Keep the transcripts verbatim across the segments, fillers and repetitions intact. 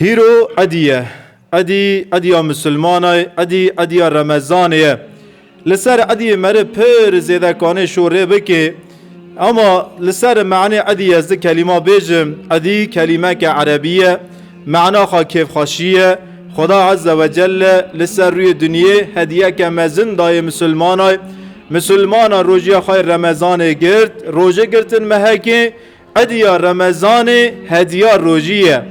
Hîro edî ye. Edî, ediya misilmanay, edî, ediya Remezanê ye. Li ser ediyê meri pir zêde kanê şorê bikê. Ama li ser me'nê edî ez di kelîma bêjim. Edî kelîmeke erebî ye. Me'na xwe kêfxweşî ye. Xweda Azze ve Celle li ser rûyê dinyê hediyeke mezin dayê misilmanay. Misilmana rojiya xwe yê Remezanê girt, rojê girtin mehekê, ediya Remezanê hediya rojî ye.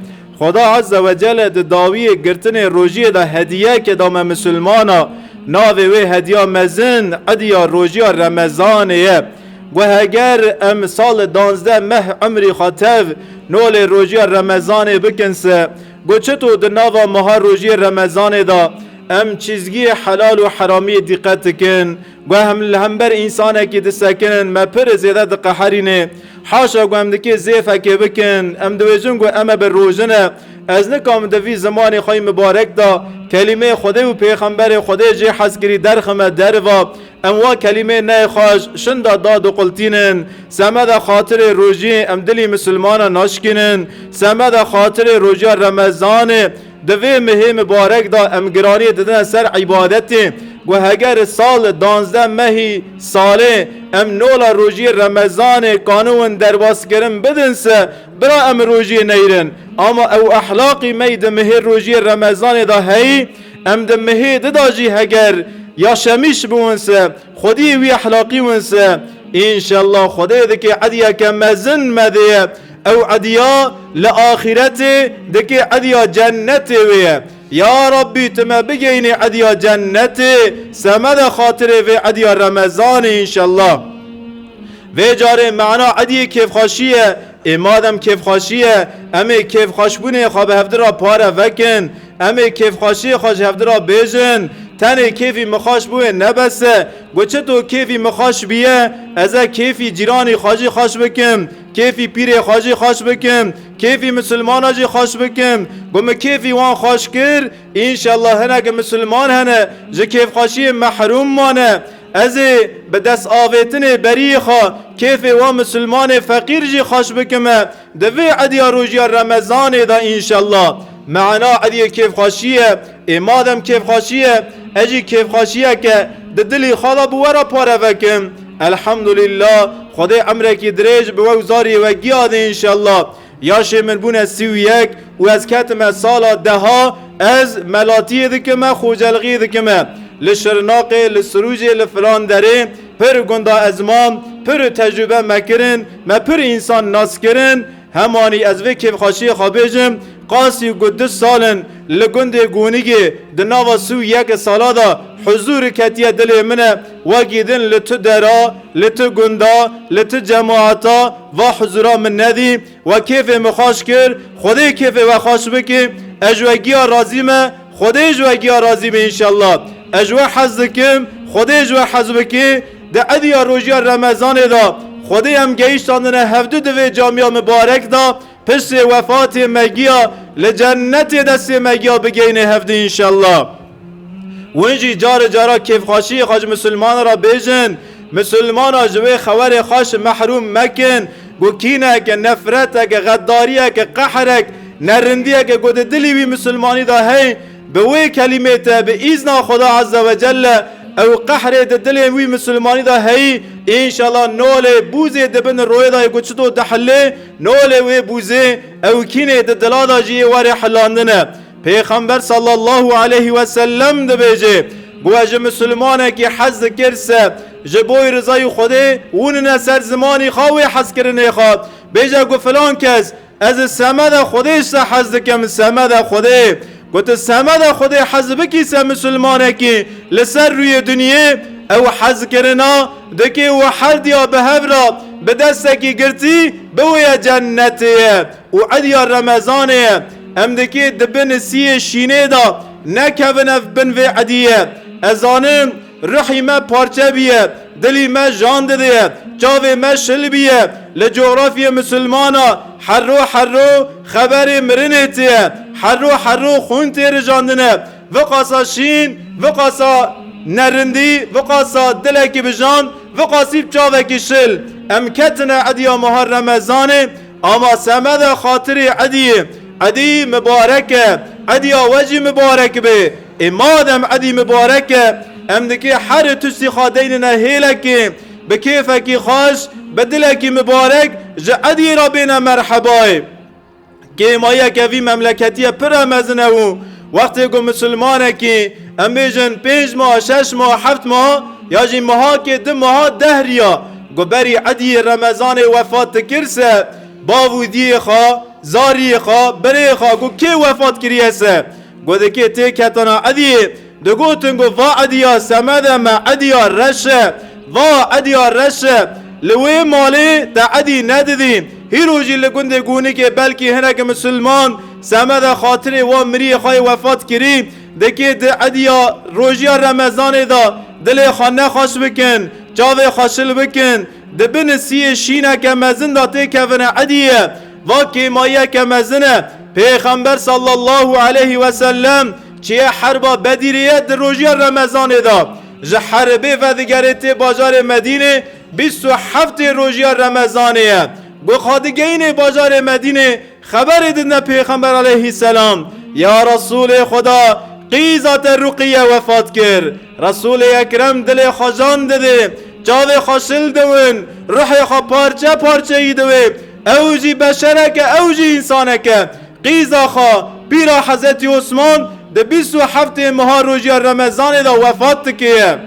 Xweda Azze ve Celle di dawiyê girtinê rojiyê de hediyeke da me misilmana, navê wê hediya mezin ediya rojiya Remezanê ye. Gu heger em sal danzdeh meh emrî xwe tev nolê rojiya Remezanê bikin se, gu çito di nava meha rojiyê Remezanê de em çizgiyê helal û heramiyê dîqet dikin, gu em li hember însanekî disekinin, me pir zêde diqeherînê. Haşa gu em dikê zêfekê bikin, em dibêjin gu em ê bi rojin e. Ez nikarim di vî zimanê xwe yî mibarek de kelîmeyê Xwedê û Pêxemberê Xwedê jê hezkirî derxime derva. Em wa kelîmeyê neyê xweş şinda da diqultînin. Semeda xatirê rojî em dilî misilmana naşkînin. Semeda xatirê rojiya Remezanê di vê mehê mibarek de em giraniyê didine ser îbadetê. Gu heger sal danzdeh mehî salê em nola rojiyê Remezanê kanûn derbas kirin bidin se, bira em rojiyê neyrin. Ama ew ehlaqî me yî di mehê rojiyê Remezanê de heyî, em di mehê di da jî heger yaşemîş biwin se, xwediyê wî ehlaqî win se, înşellah Xwedê dikê ediyeke mezin me dê ye. Ew ediya li axîretê dikê ediya cennetê wê ye. Ya Rabbî, tu me bigeyînî ediya cennetê, semeda xatirê vê ediya Remezanê înşellah. Vê carê mana ediyê kêfxweşî ye. Ê madem kêfxweşî ye, em ê kêfxweşbûnê xwe bi hevdi re pare vekin. Em ê kêfxweşiyê xwe ji hevdi re bêjin. Tenê kêfî min xweş bûye ne bes e. Gu çito kêfî min xweş bîye, ez ê kêfî cîranî xwe jî xweş bikim. Kêfî pîrê xwe jî xweş bikim. Kêfî misilmana jî xweş bikim. Gu min kêfî wan xweş kir, înşellah hinek misilman hene ji kêfxweşiyê mehrûm mane. Ez ê bi dest avêtinê beriyê xwe kêfê wan misilmanê feqîr jî xweş bikime. Di vê ediya rojiya Remezanê de înşellah. Me'na ediyê kêfxweşî ye. Ê madem kêfxweşî ye, ez jî kêfxweşiyeke di dilî xwe de bi we re pare vekim. Elhamdulillah, Xwedê emrekî dirêj bi we û zariyê we giya de înşellah. Yaşê min bûne sî û yek û ez ketime sala deha, ez melatiyê dikime, xocelixiyê dikime. Li Şirnaqê, li Sirûcê, li filan derê pir gunda ez mam, pir tecrûbe me kirin, me pir însan nas kirin. Hemanî ez vê kêfxweşiyê xwe bêjim, qasî ku du sal in li gundê Gonîgê di nava sî û yek sala de huzûr ketiye dilê min e, wekî din li tu dera, li tu gunda, li tu cemaeta va huzûra min nedî. We kêfê min xweş kir, Xwedê kêfê we xweş bike. Ez ji we giya razî me, Xwedê ji we giya razî be înşellah. Ez ji we hez dikim, Xwedê ji we hez bike. Di ediya rojiya Remezanê de Xwedê em gehiştandine hevdu di vê camiya mibarek de, piştê wefatê me giya li cennetê destê me giya bigeyne hevdu înşellah. Win jî carê cara kêfxweşiyê xwe ji misilmana re bêjin. Misilmana ji wê xewerê xweş mehrûm mekin. Ku kîneke, nefreteke, xedariyeke, qehrek, nerindiyeke ku di dilî wî misilmanî de hey, bi wê kelîmê te, bi îzna Xweda Azze ve Celle, ew qehrê di dilê wî misilmanî de heyî, înşallah nolê bûzê di bin royê de yê ku çito dihilê, nolê wê bûzê, ew kînê di dila de jî yê were hilandine. Pêxember sallallahu aleyhi ve sellem dibêje, gu we ji misilmanekî hez dikir se, ji bo rizayî Xwedê winine ser zimanî xwe wê hezkirinê xwe. Bêje gu filan kes, ez semeda Xwedê ji te hez dikim, semeda Xwedê. Gu tu semeda Xwedê hez bikî se misilmanekî li ser rûyê dinyê, ew hezkirina dikê û herdiya bi hev re bi destekî girtî biwêye cennetê ye. Û ediya Remezanê ye. Em dikê di bin siyê şînê de nekevin ev bin vê ediyê. Ez zanim ruhî me parçe bîye, dilî me jan didiye, çavê me şil bîye. Li cografyê misilmana herro herro xeberê mirinê tê ye. Herro herro xûn tê rijandine. Viqasa şîn, viqasa nerindî, viqasa dilekî bijan, viqasî çavekî şil. Em ketine ediya meha Remezanê, ama semeda xatirê ediyê, Edî mibarek e, ediya we jî mibarek be. Ê madem edî mibarek e, em dikê herê tiştî xwe deynine hêlekê, bi kêfekî xweş, bi dilekî mibarek ji ediyê re bêne merhebayê. Kêmayiyeke vî memleketiyê pir e mezin e û wextê ku misilmanekî, em bêjin pênc mah, şeş mah, heft mah ya jî mehakê du meha dehriya ku berî ediyê Remezanê wefat dikir se, bav û diyê xwe, zariyê xwe, birê xwe ku kê wefat kiriye se, ku dikê têketana ediyê, digotin ku va ediya semede me ediya reş e, va ediya reş e, li wê malê te edî nedidî. Hîro jî li gundê Gûnikê belkî hinek misilman semede xatirê wa miriyê xwe yê wefat kirî, dikê di ediya rojiya Remezanê de dilê xwe nexweş bikin, çavê xwe şil bikin, di bin siyê şîneke mezin de têkevine ediyê. Va kêmayiyeke mezin e. Pêxember sallallahu aleyhi ve sellem çiye herba Bedîrê ye di rojiya Remezanê de. Ji herbê vedigerê tê bajarê Medînê, bîst û heftê rojiya Remezanê ye. Ku xwe digeyînê bajarê Medînê, xeberê didine Pêxember aleyhisselam, ya Resûlê Xweda, qîza te Ruqiye wefat kir. Resûlê Ekrem dilê xwe jan didê, çavê xwe şil diwin, ruhê xwe parçe parçeyî diwê. Ew jî beşerek e, ew jî însanek e. Qîza xwe, pîra Hezretî Osman, di bîst û heftê meha rojiya Remezanê de wefat dike.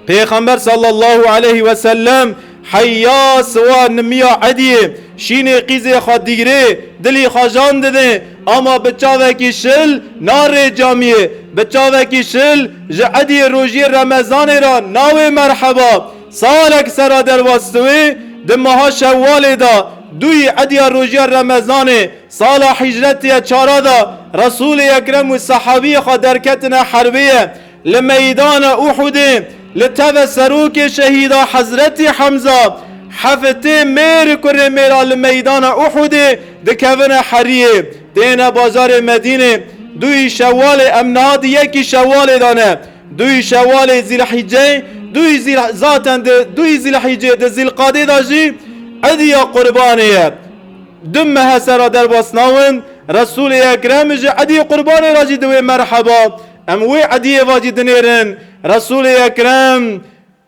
Pêxember sallallahu aleyhi ve sellem heya siwa nimiya ediyê şînê qîzê xwe dîrê, dilî xwe jan didê, ama bi çavekî şil narê camiyê, bi çavekî şil ji ediyê rojiyê Remezanê re nawê merheba. Salek sera derbas diwê, di meha Şewwalê de duyî ediya rojiya Remezanê sala hicretiye çara de Resûlê Ekrem û sehabiyê xwe derketine herbê ye. Li meydana Uhudê, li teve serokê şehîda Hezretî Hemza, heftê mêr kurê mêra li meydana Uhudê dikevine heriyê, têne bajarê Medînê. Duyî Şewwalê, em niha di yekî Şewwalê de ne. Duyî Şewwalê Zîlhîceyê, duyî Zîl-, zaten di duyî Zîlhîcê di Zîlqadê de jî ediya Qurbanê ye. Du mehe sera derbas nawin, Resûlê Ekrem ji ediyê Qurbanê re jî diwê merheba. Em wê ediyê va jî dinêrin. Resûlê Ekrem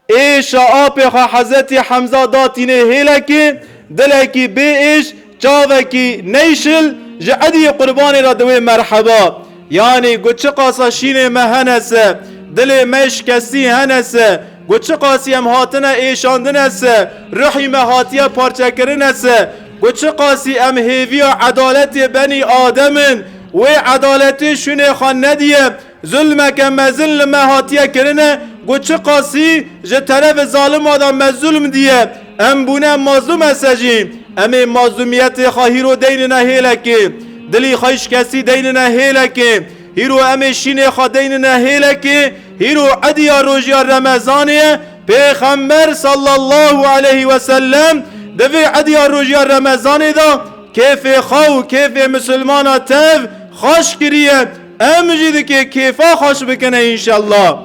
êşa apê xwe Hezretî Hemza datînê hêlekê, dilekî bê êş, çavekî neyşil ji ediyê Qurbanê re diwê merheba. Yanî ku çiqasa şînê me hene se, dilê me şikestî hene se, ku çiqasî em hatine êşandine se, ruhî me hatiye parçekirine se, ku çiqasî em hêviya edaletê benî Adem in, wê edaletê şûnê xwe nediye, zulmeke mezin li me hatiye kirine, ku çiqasî ji terefê zalima de me zulm diye, em bûne mazlûm ese jî, em ê mazlûmiyetê xwe hîro deynine hêlekê, dilî xwe şikestî deynine hêlekê, hîro em ê şînê xwe deynine hêlekê, hîro ediya rojiya Remezanê ye, Pêxember sallallahu aleyhi ve sellem di vê ediya rojiya Remezanê de kêfê xwe û kêfê misilmana tev xweş kiriye. Em jî dikê kêfa xweş bikine înşellah.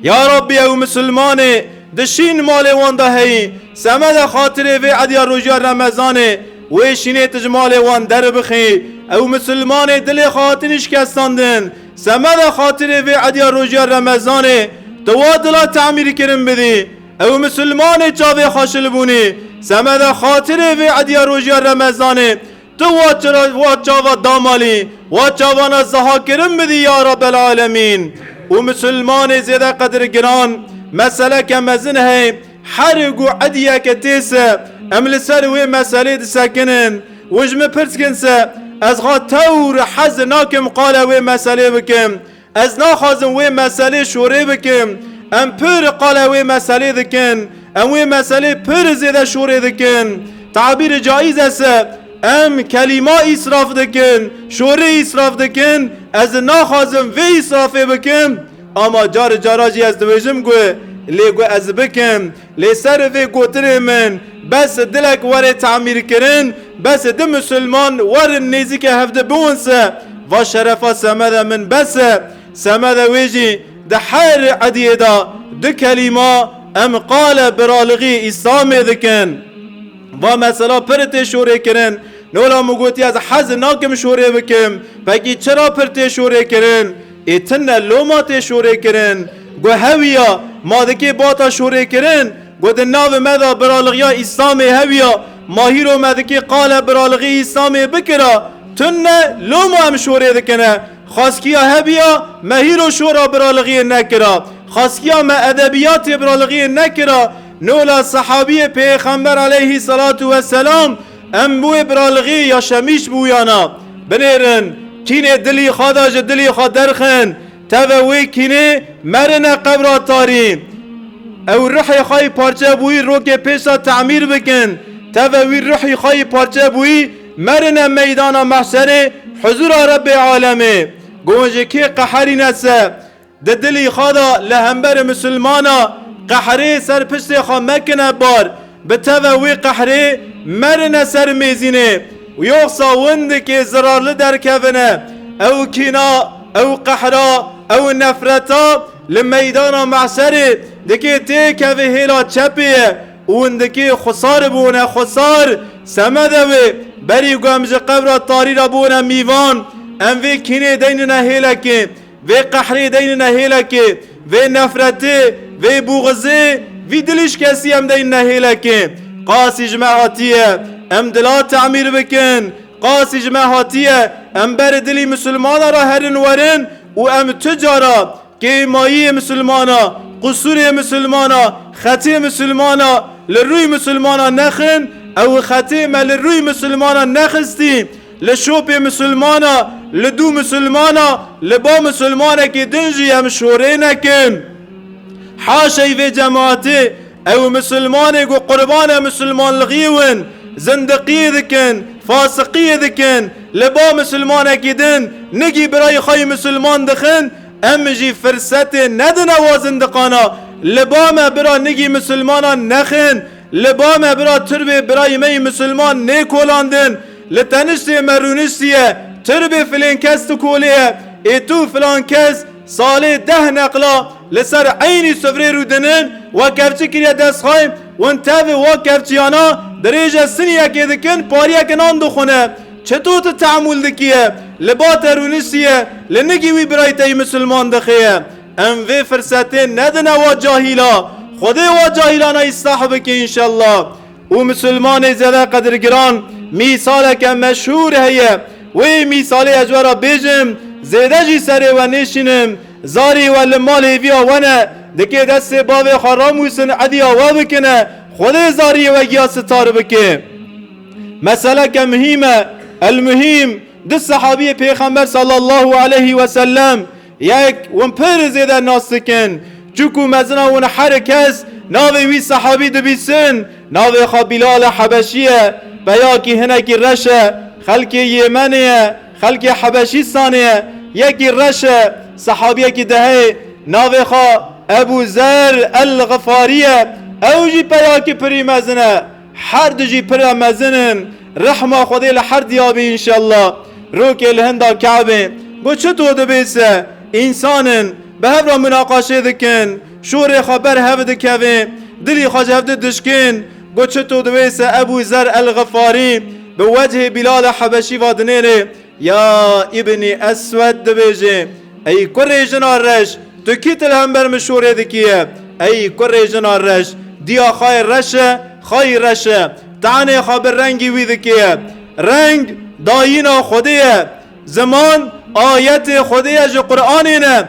Ya Rabbî, ew misilmanê di şîn malê wan de heyî, semede xatirê vê ediya rojiya Remezanê wê şînê tu ji malê wan derbixî. Ew misilmanê dilê xwe hatin şikestandin, semede xatirê vê ediya rojiya Remezanê tu wa dila temîr kirin bidî. Ew misilmanê çavê xwe şilbûnî, semede xatirê vê ediya rojiya Remezanê tu wa çira-, wa çava damalî, wa çavana zaha kirin bidî ya Rabbel Alemîn. Û misilmanê zêde qedirgiran, meseleke mezin hey, her ku ediyeke tê se, em li ser wê meselê disekinin. Û ji min pirs kin se, ez xa tewr hez nakim qala wê meselê bikim. Ez naxwazim wê meselê şorê bikim. Em pir qala wê meselê dikin. Em wê meselê pir zêde şorê dikin. Tabîr caiz e se, em kelîma îsraf dikin, şorê îsraf dikin. Ez naxwazim vê îsrafê bikim. Ama car cara jî ez dibêjim ku lê ku ez bikim. Lê ser vê gotinê min, bes dilek were tamîr kirin, bes du misilman werin nêzîke hevdi biwin se, va şerefa semede min bes e, semede wê jî di her ediyê de du kelîma em qale biralixî Îslamê dikin. Va mesela pir tê şorê kirin, Nola min gotiye, ez hez nakim şorê bikim. Pekî çira pir tê şorê kirin? Ê tune loma tê şorê kirin. Got, hewiya, ma dikê bata şorê kirin. Got, di navê me de biralixiya Îslamê hewiya. Ma hîro me dikê qale biralixiya Îslamê bikira. Tune loma em şorê dikine. Xaskiya hebiya me hîro şora biralixiyê nekira. Xaskiya me edebiyatê biralixiyê nekira. Nola sehabiyê Pêxember aleyhî selatu weselam em bi wê biralixiyê yaşemîş bûyana. Binêrin, kînê dilî xwe da ji dilî xwe derxin. Teve wê kînê merine qebra tarî. Ew ruhê xwe yî parçe bûyî rokê pêşa temîr bikin. Teve wî ruhî xwe yî parçe bûyî merine meydana mehşerê huzura Rebbê alemê. Gon ji kê qeherîne se? Di dilî xwe de li hember misilmana qehrê ser piştê xwe mekine bar. Bi teve wê qehrê merine ser mêzînê. Yoxsa windikê zirarli derkevine. Ew kîna, ew qehra, ew nefreta li meydana mehşerê dikê têkeve hêla çepê ye û windikê xusar bûne xusar. Semede wê berî ku em ji qebra tarî re bûne mîvan, em vê kînê deynine hêlekê. Vê qehrê deynine hêlekê, vê nefretê, vê buxizê, vî dilîşkesî em deynine hêlekê. Qasî ji me hatiye, em dila temîr bikin. Qasî ji me hatiye, em berê dilî misilmana re herin werin û em tu cara kêmayiyê misilmana, qusûrê misilmana, xetê misilmana li rûyê misilmana nexin, ew xetê me li rûyê misilmana nexistî. Li şopê misilmana, li dû misilmana, li ba misilmanekî din jî em şorê nekin. Haşey vê cemaatê, ew misilmanê ku qurbana misilmanlixiyê win, zindiqiyê dikin, fasiqiyê dikin, li ba misilmanekî din nigî birayê xwe yî misilman dixin, em jî firsetê nedine wa zindiqana, li ba me bira nigî misilmana nexin. Li ba me bira tirbê birayê me yî misilman nêkolandin. Li teniştê me rûniştiye, tirbê filên kes tu kolê ye. Ê tu filan kes salê deh neqla li ser eynî sifrê rûdinin, we kevçi kiriye dest xwe, win tevê wa kevçiyana dirêje siniyekê dikin, pariyeke nan dixwine. Çito tu tehemûl dikiye? Li ba te rûniştiye, li nigî wî birayê te yî misilman dixiye. Em vê firsetê nedine wa cahîla. Xwedê wa cahîlana îslah bike înşellah. Û misilmanê zêde qedirgiran, mîsaleke meşhûr heye. Wê mîsalê ez we re bêjim, zêde jî serê we nêşînim. Zarî we li mal hêviya we ne, dikê destê bavê xwe ramûsin, ediya we bikine. Xwedê zariyê we giya sitar bike. Meseleke muhîm e. El muhîm, du sehabiyê Pêxember sallallahu aleyhi ve sellem, yek win pir zêde nas dikin. Çiku mezina win her kes navê wî sehabî dibîsin. Navê xwe Bilal e Hebeşî ye. Peyakî hinekî reş e. Xelkê Yemenê ye. Xelkê Hebeşîstanê ye. Yekî reş e. Sehabiyekî dehê. Navê xwe Ebu Zer el Xifarî ye. Ew jî peyakî pirî mezin e. Her du jî pir e mezin in. Rehma Xwedê li her diya bî înşellah. Rokê li hinda Kabê. Got çito dibê se? Însan in. Bi hev re munaqaşê dikin. Şorê xwe ber hev dikevê. Dilî xwe ji hev di dişkin. Got çito dibê se Ebû Zer el Xifarî bi wechê Bilal e Hebeşî va dinêrê. Ya Îbnî Eswed dibêje, ey kurê jina reş, tu kî tu li hember min şorê dikiye? Ey kurê jina reş, diya xwe yê reş e, xwe yî reş e. Tanê xwe bi rengî wî dikiye. Reng dayîna Xwedê ye. Ziman ayetê Xwedê ye, ji Qur'anê ne.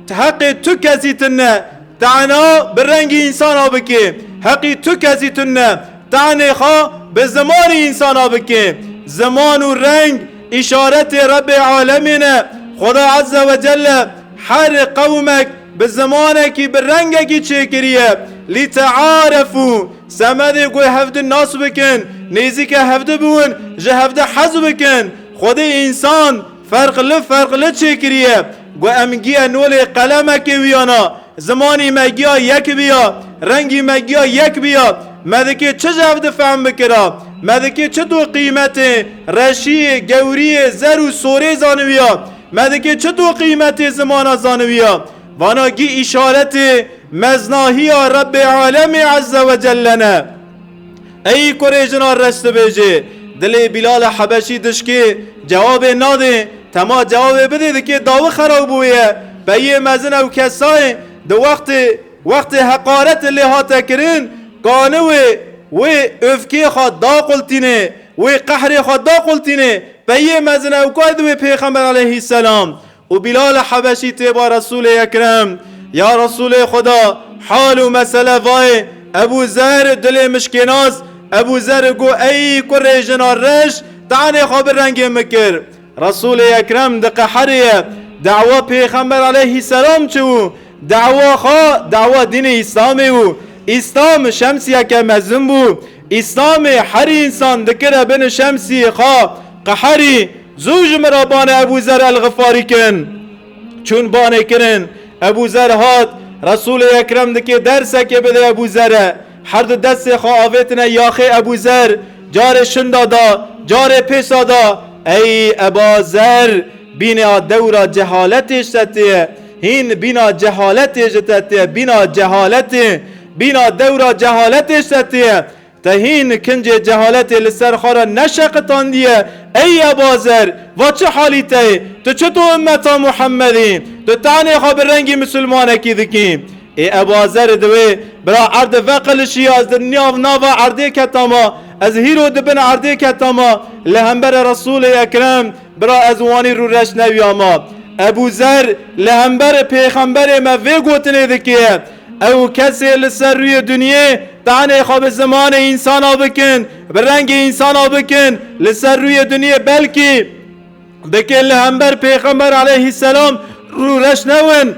Heqê tu kesî tune. Tana bi rengî însana bike. Heqî tu kesî tune. Tanê xwe bi zimanî însana bike. Ziman û reng îşaretê Rebbê alemê ne. Xweda Azze ve Celle her qewmek bi zimanekî, bi rengekî çêkiriye. Lîtearefû, semedê ku hevdi nas bikin, nêzîke hevdi biwin, ji hevdi hez bikin. Xwedê însan ferqli ferqli çêkiriye. Ku em giye nolê qelemekê wiyana. Zimanî me giya yek biya, rengî me giya yek biya, me dikê çi ji hev di fehm bikira? Me dikê çi tu qîmetê reşiyê, gewriyê, zer û sorê zanibiya? Me dikê çi tu qîmetê zimana zanibiya? Vana gî îşaretê meznahiya Rebbê alemê Azze ve Celle ne. Ey kurê jina reş dibêjê, Dilê Bilal Hebeşî dişkê, cewabê nadê, tema cewabê bidê dikê dawî xerab bûye. Peyê mezin ew kesayê di wextê, wextê heqaret lê hate kirin, kanî wê, wê öfkê xwe daqultînê, wê qehrê xwe daqultînê. Peyê mezin ew kay di wê Pêxember aleyhisselam. Û Bilal Hebeşî tê ba Resûlê Ekrem, ya Resûlê Xuda, hal û mesele vayê, Ebû Zer dilê mişkênas, Ebû Zer got, ey kurê jina reş, tanê xwe bi rengê min kir. Resûlê Ekrem diqeheriye, dawa Pêxember aleyhisselam çi bû? Dawa xwe, dawa dînê Îslamê bû. Îslam şemsiyeke mezin bû. Îslamê her însan dikire bin şemsiyê xwe, qeherî, zû ji min re banê Ebû Zer el-Xifarî kin. Çûn banê kirin. Ebû Zer hat, Resûlê Ekrem dikê dersekê bide Ebû Zere. Her du destê xwe avêtine yaxê Ebû Zer. Carê şinda da, carê pêsa da. Ey Eba Zer, bîna dewra cehaletê ji te tê. Hîn bîna cehaletê ji te tê. Bîna cehaletê. Bîna dewra cehaletê ji te tê. Te hîn kincê cehaletê li ser xwe re neşeqitandiye. Ey Eba Zer, va çi halî te ye? Tu çito ummeta Muhemmedî? Tu tanê xwe bi rengî misilmanekî dikî? Ê Eba Zer diwê, bira erd veqilişiya, ez di nav nava erdê ketama, ez hîro di bin erdê ketama, li hemberê Resûlê Ekrem, bira ez wanî rûreş neviyama. Ebû Zer li hemberê Pêxemberê me vê gotinê dike. Ew kesê li ser rûyê dinyê tanê xwe bi zimanê însana bikin, bi rengê însana bikin, li ser rûyê dinyê belkî dike li hember Pêxember aleyhisselam rûreş newin.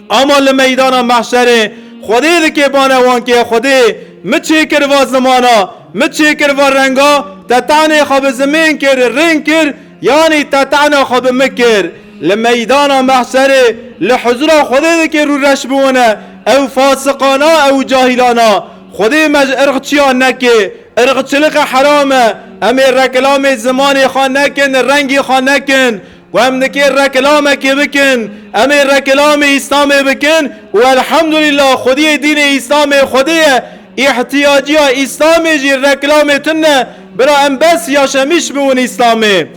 Ama li meydana mehşerê Xwedê dike bane wan ke Xwedê, mi çêkir va zimana, mi çêkir va renga, te tanê xwe bi zimên kir, ring kir, Yanî te tana xwe bi min kir. Li meydana mehşerê, li huzura Xwedê dike rûreş bûne. Ew fasiqana, ew cahilana. Xwedê me ji irqçiya neke. Irqçiliqe heram e. Em ê reklamê zimanê xwe nekin, rengê xwe nekin. Ku em dike reklamekê bikin, em ê reklamê Îslamê bikin û elhamdulillah Xwediyê dînê Îslamê Xwedê ye. Îhtiyaciya Îslamê jî reklamê tune. Bira em bes yaşamiş bûn Îslamê.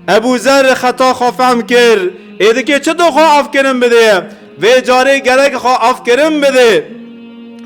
Ebû Zer xeta xwe fehm kir. Ê dikê çi dixwe afkirin bidê? Vê carê gerek xwe afkirin bidê.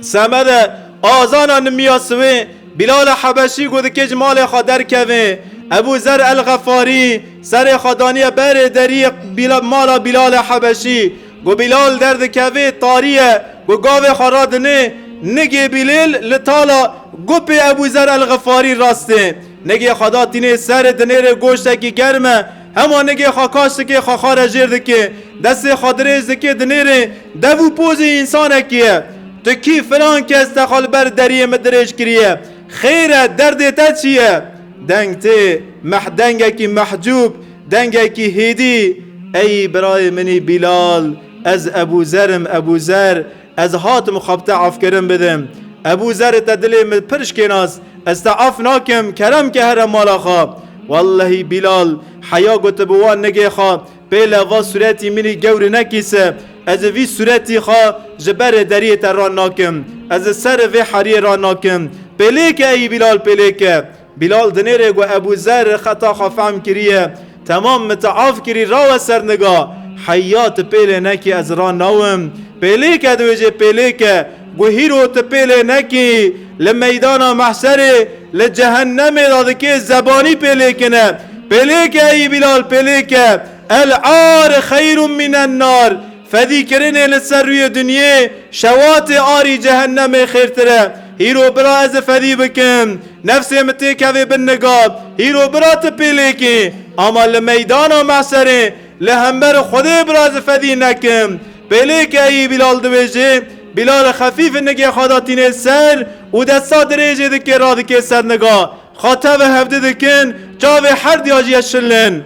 Semede azana nimiya sivê Bilal Hebeşî ku dikê ji malê xwe derkevê. Ebû Zer el Xefarî serê xwe daniye berê deriyê Bila-, mala Bilal Hebeşî. Ku Bilal derdikevê tariye, ku gavê xwe radinê, nigê Bilêl li tala gupê Ebû Zer el Xefarî rastê. Nigê xwe da tînê serê dinêrê goştekî germ e, hema nigê xwe kaş dike xwe xare jêr dike, destê xwe dirêj dike dinêrê dev û pozê însanekî ye. Tu kî filan kes te xwe li ber deriyê min dirêj kiriye? Xêr e, derdê te çi ye? Deng tê, meh-, dengekî mehcûb, dengekî hêdî. Ey birayê min î Bilal, ez Ebû Zer im, Ebû Zer. Ez hatim xwe bi te afkirin bidim. Ebû Zer, te dilê min pir şikênas. Ez te af nakim, kerem ke here mala xwe. Wellehî Bilal, heya ku tu bi wan nigê xwe pê leva sûretî min î gewr nekîse, ez vî sûretî xwe ji berê deriyê te ran nakim. Ez ser vê heriyê ran nakim. Pêlêke ey Bilal, pêlêke. Bilal dinêrê ku Ebû Zer xeta xwe fehm kiriye. Temam, min te af kirî, rawe ser niga. Heya tu pêlê nekî ez ranawim. Pêlêke dibêje pêlêke. Ku hîro tu pêlê nekî, li meydana mehşerê, li cehennemê de dikê zebanî pêlêkine. Pêlêke ey Bilal, pêlêke. El ar xeyrun minen nar. Fedîkirinê li ser rûyê dinyê, şewatê arî cehennemê xêrtir e. Hîro bira ez ê fedî bikim. Nefsê min têkevê bin niga. Hîro bira tu pêlêkî. Ama li meydana mehşerê, li hember Xwedê bira ez ê fedî nekim. Pêlêke ey Bilal dibêje, Bilal xefîf nigê xwe da tînê ser û desta dirêjê dike radike ser niga. Xwe teve hevdi dikin, çavê her diya jî ye şilin.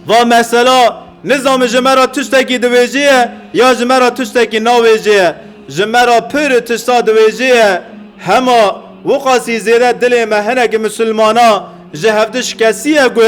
Va mesela, nizam ji me re tiştekî dibêjê ye, ya ji me re tiştekî nabêjê ye. Ji me re pir tişta dibêjê ye. Hema wiqasî zêde dilê me hinek misilmana ji hevdi şikestî ye ku,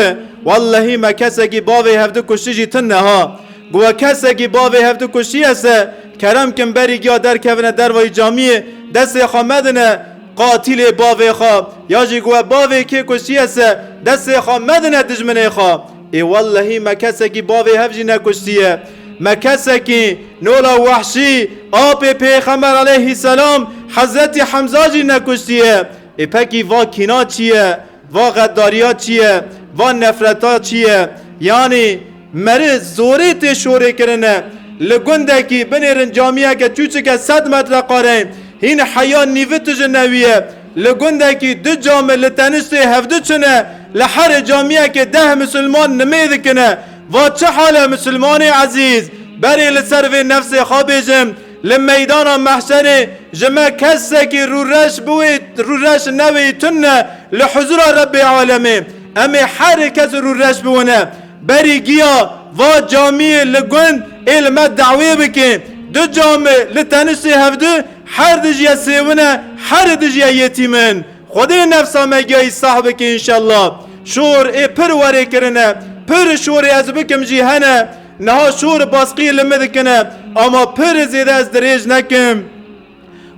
wellehî me kesekî bavê hevdi kuştî jî tune ha. Ku we kesekî bavê hevdi kuştî ye se, kerem kin berî giya derkevine dervayî camiyê, destê xwe medine, qatilê bavê xwe, ya jî ku we bavê kê kuştiye se, destê xwe medine dijminê xwe. Ê wellehî me kesekî bavê hev jî nekuştiye. Me kesekî nola wehşî, apê Pêxember aleyhisselam, Hezretî Hemza jî nekuştiye. Ê pekî va kîna çi ye? Va xeddariya çi ye? Va nefreta çi ye? Yanî meri zorê tê şorê kirine. Li gundekî binêrin camiyeke çûçike sed metre qare, hîn heya nîvi tije newiye. Li gundekî du cami li teniştê hevdu çine, li herê camiyekê deh misilman nimê dikine. Va çi hal e misilmanê ezîz? Berê li ser vê nefsê xwe bêjim, li meydana mehşerê ji me kesekî rûreş biwê, rûreş newê tune li huzura Rebbê alemê. Em ê her kes rûreş biwine. Berî giya va camiyê li gund ê li me dawê bike. Du cami li teniştê hevdu her dijiye sêwine, her dijiye yetîmin. Xwedê nefsa me giya îslah bike înşallah. Şor ê pir werê kirine, pir şorê ez bikim jî hene. Niha şor basqî li min dikine, ama pir zêde ez dirêj nekim.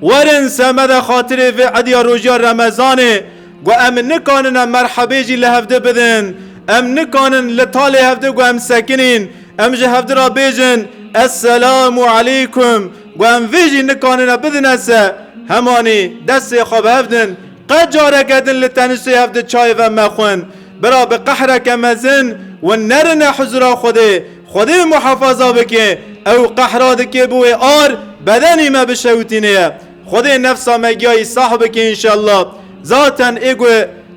Werin semede xatirê vê ediya rojiya Remezanê, ku em nikanine merhebê jî li hevdi bidin. Em nikanin li talê hevdi ku em sekinîn, em ji hevdi re bêjin, "Esselamu aleykum." Ku em vê jî nikanine bidine se, hemanî destê xwe bi hev din, qe careke din li teniştê hev di çayê ve mexwin. Bira bi qehreke mezin û nerine huzura Xwedê. Xwedê muhafaza bike, ew qehra dike bi wê ar bedenî me bişewitîne ye. Xwedê nefsa me giya îslah bike înşallah. Zaten ê ku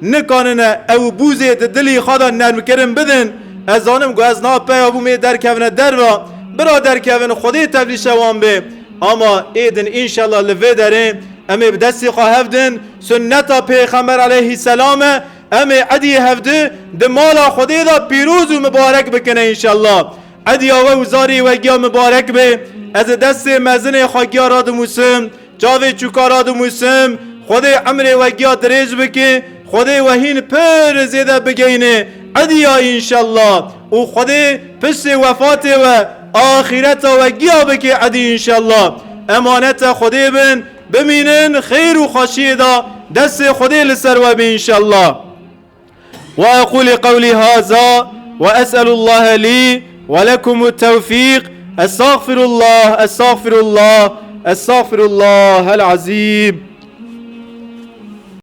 nikanine ew bûzê di dilî xwe de nermkirin bidin. Ez zanim ku ez na peya bûm ê derkevine derva. Bira derkevin Xwedê tevlîşe wan bê. Ama ê din înşallah li vê derê em ê bi destê xwe hev din, sunneta Pêxember aleyhisselam e, em ê ediyê hevdi di mala Xwedê de pîroz û mibarek bikine înşallah. Ediya we û zarê we giya mibarek bê. Ez ê destê mezinê xwe giya radimûsim, çavê çûka radimûsim, Xwedê emrê we giya dirêj bike, Xwedê we hîn pir zêde bigeyne ediya înşallah. Û Xwedê piştê wefatê we axîreta we giya bike edî înşallah. Emanete Xwedê bin, bimînin xêr û xweşiyê de destê Xwedê li ser we be înşallah. وأقول قولي هذا وأسأل الله لي ولكم التوفيق. أستغفر الله، أستغفر الله، أستغفر الله العظيم.